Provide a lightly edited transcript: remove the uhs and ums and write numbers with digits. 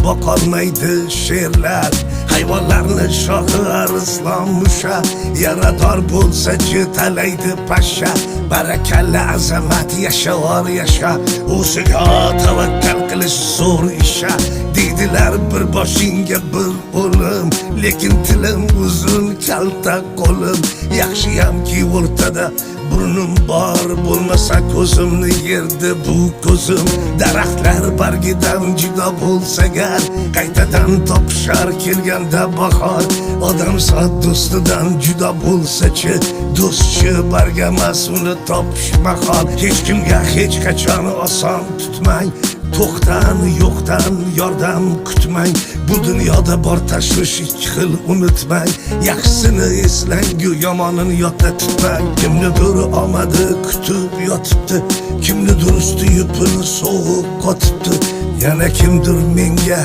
Boqolmaydi sherlar. Hayvonlarni shohi arslon musha, yarador bo'lsa-chi, talaydi pashsha. Barakalla, azamat, yashavor, yasha. O'ziga tavakkal qilish zo'r isha. Deydilar, bir boshingga bir o'lim, lekin tilim uzun, kalta qo'lim. Yaxshiyamki, o'rtada burnim bor, bo'lmasa ko'zimni yerdi bu ko'zim. Daraxtlar bargidan judo bo'lsa gar, qaytadan topishar kelganda bahor. Odamzod do'stidan judo bo'lsa-chi, do'stchi bargamas, uni topish mahol. Hech kimga hech qachon oson tutmang, to'xtan yo'qdan yordam kutmang. Bu dunyoda bor tashvish ikki xil, unutmang. Yaxshisini eslangu, yomonini yodda tutmang. Kimnidir omadi kutib yotibdi, kimnidir usti yupun sovuq qotibdi, yana kimdir menga